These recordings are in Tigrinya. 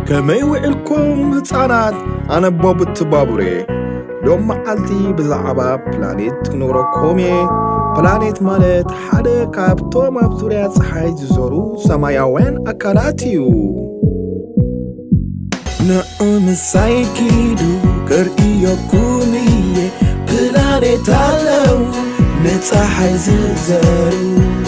ከመይ ውዕልኩም ህፃናት? ኣነ ቦብ ትባቡሬ። ሎም መዓልቲ ብዛዕባ ፕላኔት ክነግረኩም እየ። ፕላኔት ማለት ሓደ ካብቶም ኣብ ዙርያ ፀሓይ ዝዞሩ ሰማያውያን ኣካላት እዩ። ንዑ ምሳይ ኪዱ ከርእየኩም እየ። ፕላኔት ኣለዉ ንፀሓይ ዝዘሩ።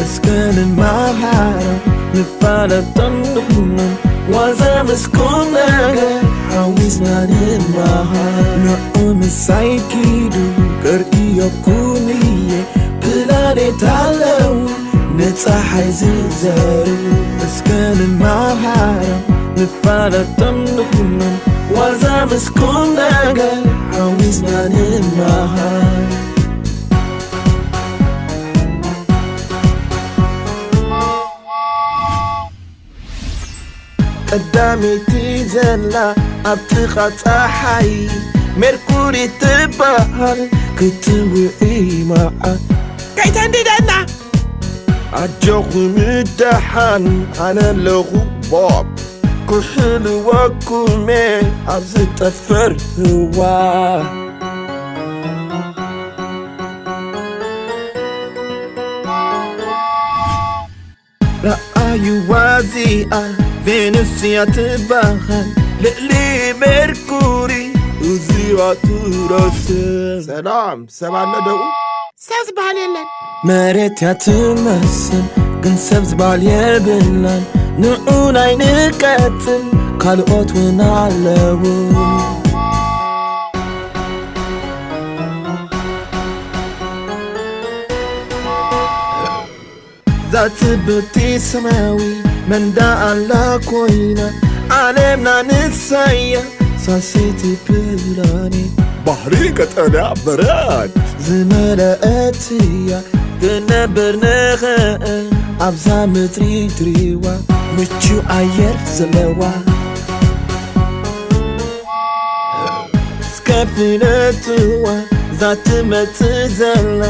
እስከ ንመሃሮም ንፋለጦም ንኹኖም ዋዛ ምስ ቁም ነገር ሓዊስና ንመሃር። ንዑ ምሳይ ኪዱ ከርእየኩም እየ። ፕላኔት ኣለዉ ንፀሓይ ዝዘሩ። እስከ ንመሃሮም ንፋለጦም ንኹኖም ዋዛ ምስ ቁም ነገር ሓዊስና ንመሃር። ቀዳመይቲ ዘላ ኣብ ጥቓ ጸሓይ ሜርኩሪ ትበሃል ክትውዒ መዓት። ከይተንድደና። ኣጆኹም ደሓን ኣነ ኣለኹ ቦብ። ክሕልወኩም እየ ኣብ ዝጠፍር ህዋ። ረኣይዋ እዚኣ ቬኑስ እያ ትበሃል ልዕሊ ሜርኩሪ እዚኣ ትረስን። ሰላም ሰብ ኣሎ ደው ሰብ ዝበሃል የለን። መሬት እያ ትመስል ግን ሰብ ዝበሃል የብላን። ንዑ ናይ ንቀጽል ካልኦት እውን ኣለዉ። ዛትብቲ ሰማያዊ መንዳ ኣላ ኮይና ዓለምና ንሳያ ሳሴቲ ፕላኔት ባህሪ ቀጠና በረድ ዝመለአት እያ። ክነብር ንኽእል ኣብዛ ምድሪ ድሪዋ ምቹ ኣየር ዘለዋ እስከ ፍለጥዋ ዛትመጽእ ዘላ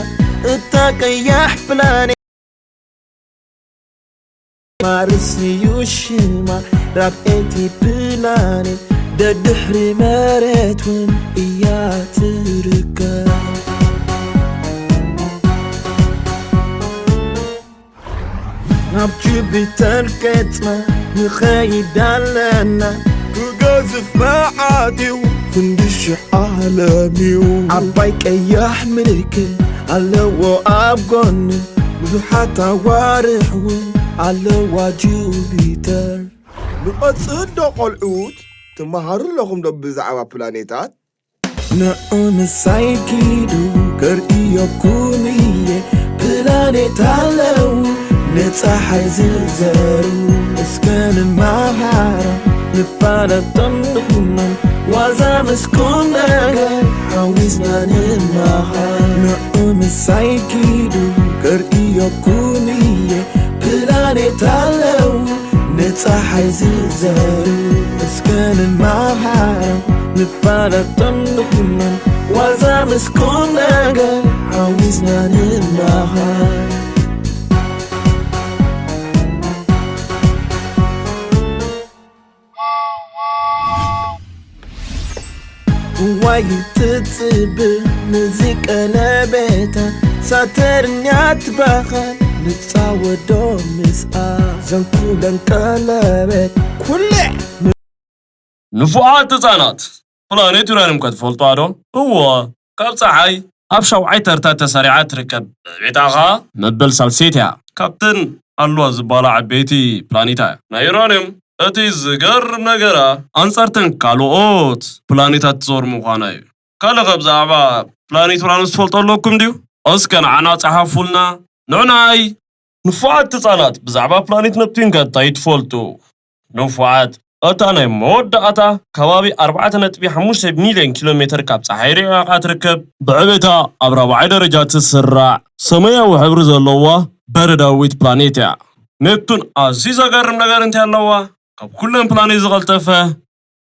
እታ ቀያሕ ፕላኔት ማርስ እዩ ሽማ ራብኤቲ ፕላኔት ደድሕሪ መሬት እውን እያ ትርከብ። ናብ ጁፒተር ገጽና ንኸይድ ኣለና። ክገዝፍ መዓት እዩ ክንዲ ሽሕ ዓለም እዩ። ዓባይ ቀያሕ ምልክት ኣለዎ ኣብ ጎኒ ብዙሓት ኣዋርሕ እውን ኣለዋ ጁፒተር። ንቐጽል ዶ ቆልዑት? ትመሃሩ ኣለኹም ዶ ብዛዕባ ፕላኔታት? ንዑ ምሳይ ኪዱ ከርእየኩም እየ ፕላኔት ኣለዉ ንፀሓይ ዝዘሩ እስከ ንመሃሮም ንፋለጦም ንኹኖም ዋዛ ምስ ቁም ነገር ሓዊስና ንመሃር ንዑ ምሳይ ኪዱ ከርእየኩም እየ ፕላኔት ኣለዉ ንፀሓይ ዝዘሩ እስከ ንመሃሮም ንፋለጦም ንኹኖም ዋዛ ምስ ቁም ነገር ሓዊስና ንመሃር ዋይ ትጽብእ ንዚ ቀለቤታ ሳተርንያ ትበሃል ንጻወዶ ምስኣ ዘንኩለን ቀለቤት ኩለ ንፉዓት ህጻናት፣ ፕላኔት ዩራኒየም ከ ትፈልጡዋ ዶ? እወ፣ ካብ ጸሓይ ኣብ ሻውዓይ ተርታ ተሰሪዓ ትርከብ። ብዕቤታ ኸኣ መበል ሳልሰይቲ እያ። ካብተን ኣለዋ ዝበሃላ ዓበይቲ ፕላኔታ እያ። ናይ ዩራኒየም እቲ ዝገርም ነገራ ኣንጻርተን ካልኦት ፕላኔታት ትዞር ምዃና እዩ። ካልእ ከ ብዛዕባ ፕላኔት ዩራኖስ ትፈልጦ ኣለኩም ድዩ? እስከ ንዓና ጸሓፉልና። ንዑናይ ንፉዓት ህጻናት ብዛዕባ ፕላኔት ነፕቲዩን ከ እንታይ ትፈልጡ? ንፉዓት እታ ናይ መወዳእታ ከባቢ ኣርባዕተ ነጥቢ ሓሙሽተ ሚልዮን ኪሎ ሜትር ካብ ጸሓይ ርሒቓ ትርከብ። ብዕቤታ ኣብ ራብዓይ ደረጃ ትስራዕ ሰማያዊ ሕብሪ ዘለዋ በረዳዊት ፕላኔት እያ። ኔፕቱን ኣዝዩ ዘገርም ነገር እንታይ ኣለዋ? ካብ ኩለን ፕላኔት ዝቐልጠፈ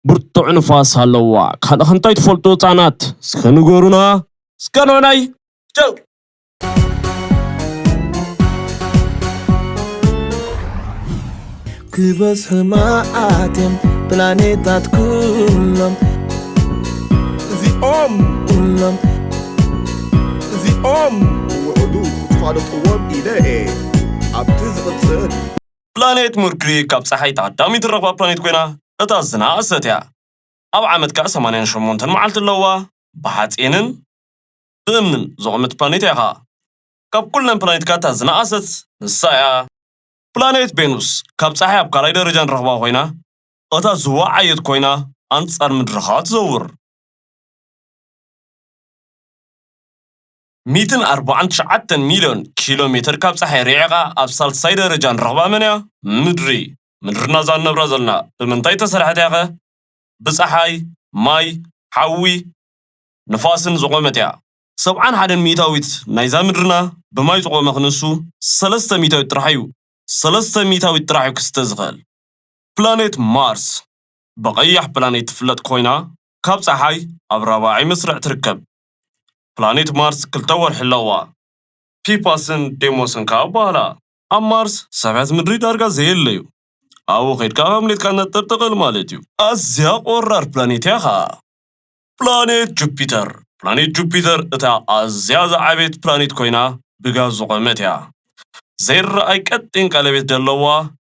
ብርቱዕ ንፋስ ኣለዋ። ካልእ ከ እንታይ ትፈልጡ ህጻናት? እስከ ንገሩና። እስከ ንዑናይ ጀው ክበዝሑ መዓት እዮም ፕላኔታት ኩሎም እዚኦም ኩሎም እዚኦም ውዕሉ ክትፋለጥዎም ኢለ እየ ኣብቲ ዝቕጽል። ፕላኔት ሙርኩሪ ካብ ጸሓይ ቀዳመይቲ ትረኽባ ፕላኔት ኮይና እታ ዝነኣሰት እያ። ኣብ ዓመት ከኣ ሰማንያን ሸሞንተን መዓልቲ ኣለዋ። ብሓጺንን ብእምንን ዝቖመት ፕላኔት እያ ኸኣ። ካብ ኩለን ፕላኔት ከኣ እታ ዝነኣሰት ንሳ እያ። ፕላኔት ቬኑስ ካብ ጸሓይ ኣብ ካልኣይ ደረጃ ንረኽባ ኮይና፣ እታ ዝወዓየት ኮይና ኣንጻር ምድሪ ኸኣ ትዘውር። ሚእትን ኣርባዓን ትሽዓተን ሚልዮን ኪሎ ሜትር ካብ ጸሓይ ርሒቓ ኣብ ሳልሳይ ደረጃ ንረኽባ መን እያ? ምድሪ። ምድርና እዛ ንነብራ ዘለና ብምንታይ እተሰርሐት እያ ኸ? ብጸሓይ፣ ማይ፣ ሓዊ፣ ንፋስን ዝቖመት እያ። ሰብዓን ሓደን ሚእታዊት ናይዛ ምድርና ብማይ ዝቖመ ክንሱ ሰለስተ ሚእታዊት ጥራሕ እዩ። ሰለስተ ሚእታዊት ጥራሕ እዩ ክስተ ዝኽእል። ፕላኔት ማርስ ብቐያሕ ፕላኔት ትፍለጥ ኮይና፣ ካብ ጸሓይ ኣብ ራብዓይ መስርዕ ትርከብ። ፕላኔት ማርስ ክልተ ወርሒ ኣለዋ። ፒፓስን ዴሞስን ከኣ ይበሃላ። ኣብ ማርስ ስሕበት ምድሪ ዳርጋ ዘየለ እዩ። ኣብኡ ኸይድካ ከም ሌትካ ነጥር ጥቕል ማለት እዩ። ኣዝያ ቆራር ፕላኔት እያ ኸኣ። ፕላኔት ጁፒተር። ፕላኔት ጁፒተር እታ ኣዝያ ዝዓበየት ፕላኔት ኮይና ብጋዝ ዝቖመት እያ። ዘይረኣይ ቀጢን ቀለቤት ዘለዋ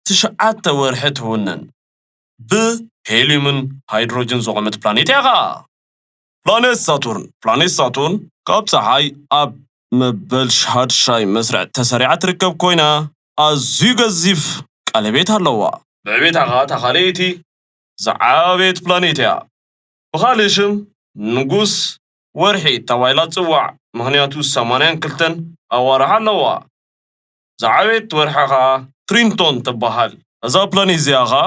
ትሽዓተ ወርሒ ትውንን። ብሄልዩምን ሃይድሮጅን ዝቖመት ፕላኔት እያ ኸኣ። ፕላኔት ሳቱርን። ፕላኔት ሳቱርን ካብ ጸሓይ ኣብ መበል ሻድሻይ መስርዕ ተሰሪዓ ትርከብ ኮይና፣ ኣዝዩ ገዚፍ ቀለቤት ኣለዋ። ብዕቤታ ኸኣ እታ ካልኣይቲ ዝዓበየት ፕላኔት እያ። ብኻልእ ሽም ንጉስ ወርሒ ተባሂላ ትጽዋዕ፣ ምኽንያቱ ሰማንያን ክልተን ኣዋርሕ ኣለዋ። ዝዓበየት ወርሒ ኸኣ ትሪንቶን ትበሃል። እዛ ፕላኔት እዚኣ ኸኣ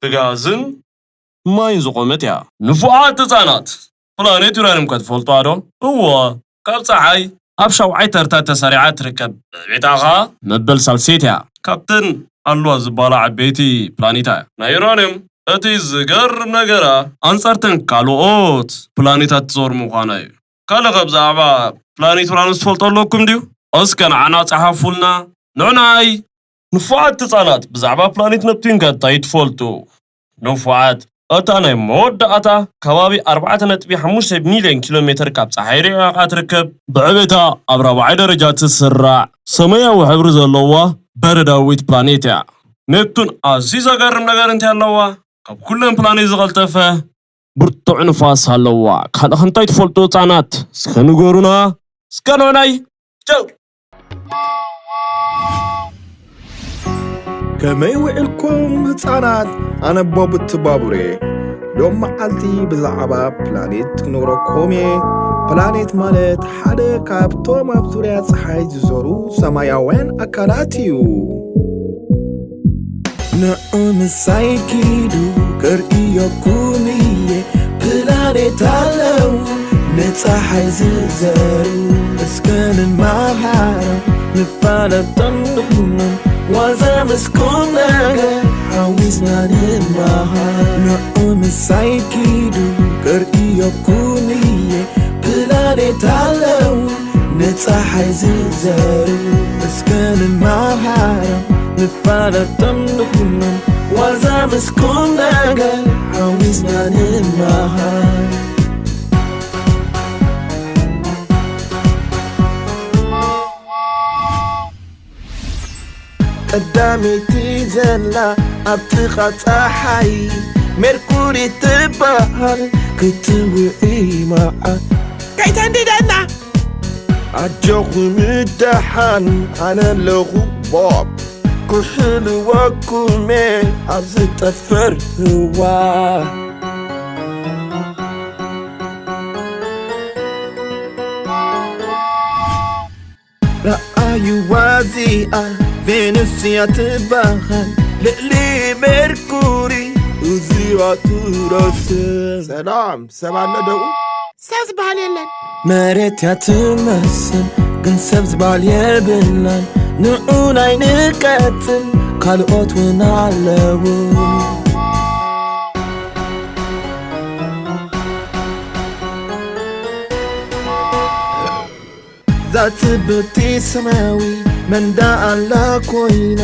ብጋዝን ማይን ዝቖመት እያ። ንፉዓት ህጻናት፣ ፕላኔት ዩራኒየም ከ ትፈልጡዋ ዶ? እወ፣ ካብ ጸሓይ ኣብ ሻውዓይ ተርታ ተሰሪዓ ትርከብ። ብዕቤታ ኸኣ መበል ሳልሰይቲ እያ። ካብተን ኣለዋ ዝበሃላ ዓበይቲ ፕላኔታ እያ። ናይ ዩራኒየም እቲ ዝገርም ነገራ፣ ኣንጻርተን ካልኦት ፕላኔታት ትዞር ምዃና እዩ። ካልእ ከ ብዛዕባ ፕላኔት ዩራኖስ ትፈልጦ ኣለኩም ድዩ? እስከ ንዓና ጸሓፉልና። ንዑናይ ንፉዓት ህጻናት፣ ብዛዕባ ፕላኔት ነፕቲዩን ከ እንታይ ትፈልጡ? ንፉዓት፣ እታ ናይ መወዳእታ ከባቢ ኣርባዕተ ነጥቢ ሓሙሽተ ሚልዮን ኪሎ ሜትር ካብ ጸሓይ ርሒቓ ትርከብ። ብዕቤታ ኣብ ራብዓይ ደረጃ ትስራዕ ሰማያዊ ሕብሪ ዘለዋ በረዳዊት ፕላኔት እያ። ኔፕቱን ኣዝዩ ዘገርም ነገር እንታይ ኣለዋ? ካብ ኩለን ፕላኔት ዝቐልጠፈ ብርቱዕ ንፋስ ኣለዋ። ካልእ እንታይ ትፈልጡ ህጻናት? እስከ ንገሩና። እስከ ንዑናይ። ጀው። ከመይ ውዕልኩም ህጻናት? ኣነ ቦብ ትባቡር እየ። ሎም መዓልቲ ብዛዕባ ፕላኔት ክነግረኩም እየ። ፕላኔት ማለት ሓደ ካብቶም ኣብ ዙርያ ጸሓይ ዝዞሩ ሰማያውያን ኣካላት እዩ። ንዑ ምሳይ ኪዱ ከርእየኩም እየ። ፕላኔት ኣለዉ ንጸሓይ ዝዘሩ። እስከ ንመሃሮም ንፋለጦም ንኹኖም። ዋዛ ምስ ቁም ነገር ሓዊስና ንመሃር። ንዑ ምሳይ ኪዱ ከርእየኩም እየ። ፕላኔት ኣለዉ ንጸሓይ ዝዘሩ። እስከ ንመሃሮም ንፋለጦም ንኹኖም። ዋዛ ምስ ቁም ነገር ሓዊስና ንመሃር። ቀዳመይቲ ዘላ ኣብ ጥቓ ጸሓይ ሜርኩሪ ትበሃል ክትውዒ መዓት። ከይተንድደና። ኣጆኹም ደሓን ኣነ ኣለኹ ቦብ ክሕልወኩም እየ ኣብ ዝጠፍር ህዋ። ረኣይዋ እዚኣ ቬኑስ እያ ትበሃል ልዕሊ ሜርኩሪ እዚኣ ትረስን። ሰላም ሰብ ኣሎ ደኡ? ሰብ ዝበሃል የለን። መሬት እያ ትመስል ግን ሰብ ዝበሃል የብላን። ንዑ ናይ ንቀጽል ካልኦት እውን ኣለዉ። እዛ ጽብቕቲ ሰማያዊ መንዳ ኣላ ኮይና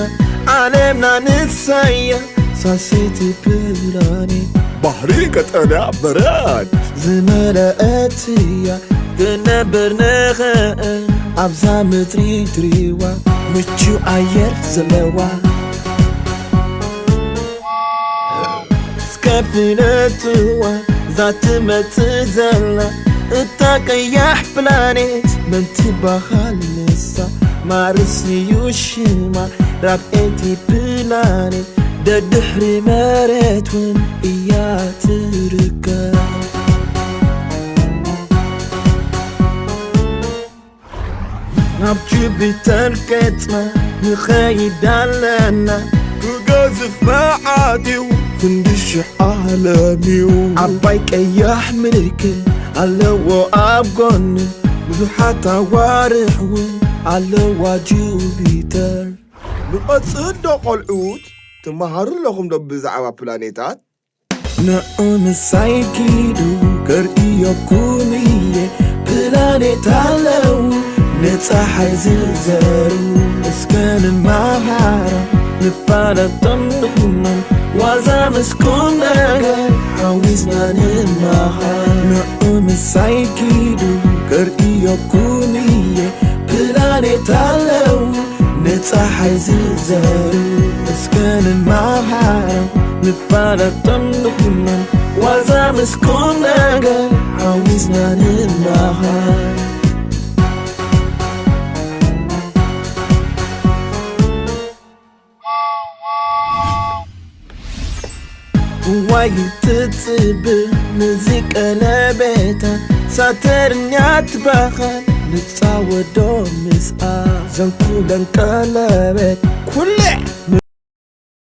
ዓለምና ንሳያ ሳልሰይቲ ፕላኔት ባህሪ ቀጠልያ በረድ ዝመለአት እያ ትነብር ንኽእል ኣብዛ ምድሪ ድሪዋ ምቹ ኣየር ዘለዋ እስከ ፍለጥዋ እዛ ትመጽእ ዘላ እታ ቀያሕ ፕላኔት መን ትበሃል ንሳ ማርስ እዩ ሽማ ራብኤቲ ፕላኔት ደድሕሪ መሬት እውን እያ ትርከብ ናብ ጁፒተር ገጽና ንኸይድ ኣለና ክገዝፍ መዓት እዩ ክንዲ ሽሕ ዓለም እዩ ዓባይ ቀያሕ ምልክት ኣለዎ ኣብ ጎኒ ብዙሓት ኣዋርሕ እውን ኣለዋ ጁፒተር ንቐጽል ዶ ቆልዑት ትመሃሩ ኣለኹም ዶ ብዛዕባ ፕላኔታት ንዑ ምሳይ ኪዱ ከርእየኩም እየ ፕላኔት ኣለዉ ንፀሓይ ዝዘሩ እስከ ንመሃራ ንፋለጦም ንኹኖም ዋዛ ምስ ቁም ነገር ሓዊስና ንመሃር ንዑ ምሳይ ኪዱ ከርእየኩም እየ ፕላኔት ኣለዉ ንፀሓይ ዝዘሩ እስከ ንመሃር ንፋለጦም ንኹኖም ዋዛ ምስ ቁም ነገር ሓዊስና ንመሃር ዋይ ትጽብር ነዚ ቀለቤታ ሳተርኛ ትበሃል ንጻወዶ ምስኣ ዘንኩለን ቀለቤት ኩለ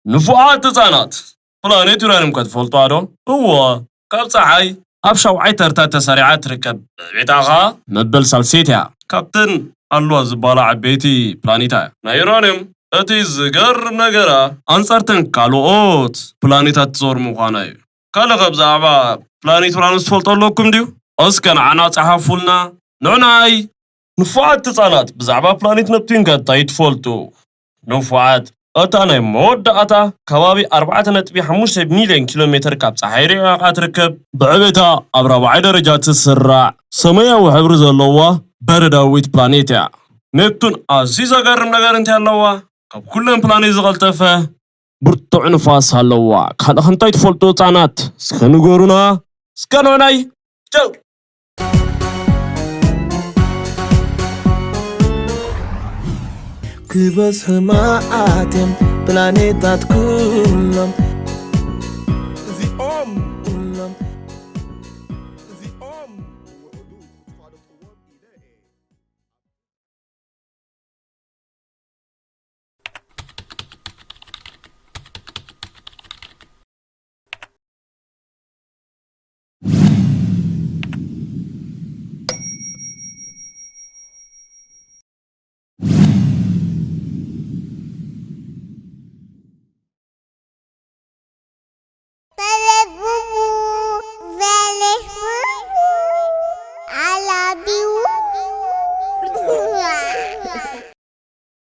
ንፉዓት ህጻናት፣ ፕላኔት ዩራኒየም ከ ትፈልጡዋ ዶ? እወ፣ ካብ ጸሓይ ኣብ ሻውዓይ ተርታ ተሰሪዓ ትርከብ። ብዕቤታ ኸኣ መበል ሳልሰይቲ እያ። ካብተን ኣለዋ ዝበሃላ ዓበይቲ ፕላኔታ እያ። ናይ ዩራኒየም እቲ ዝገርም ነገራ ኣንጻርተን ካልኦት ፕላኔታት ትዞር ምዃና እዩ። ካልእ ከ ብዛዕባ ፕላኔት ዩራኖስ ትፈልጡ ኣለኩም ድዩ? እስከ ንዓና ጸሓፉልና። ንዑናይ ንፉዓት ህጻናት ብዛዕባ ፕላኔት ነፕቲዩን ከ እንታይ ትፈልጡ? ንፉዓት እታ ናይ መወዳእታ ከባቢ ኣርባዕተ ነጥቢ ሓሙሽተ ሚልዮን ኪሎ ሜትር ካብ ጸሓይ ርሒቓ ትርከብ። ብዕቤታ ኣብ ራብዓይ ደረጃ ትስራዕ ሰማያዊ ሕብሪ ዘለዋ በረዳዊት ፕላኔት እያ። ኔፕቱን ኣዝዩ ዘገርም ነገር እንታይ ኣለዋ? ካብ ኩለን ፕላኔት ዝቐልጠፈ ብርቱዕ ንፋስ ኣለዋ። ካልእ እንታይ ትፈልጡ ህጻናት? እስከ ንገሩና። እስከ ንዑናይ ጀው ክበዝሑ መዓት እዮም ፕላኔታት ኩሎም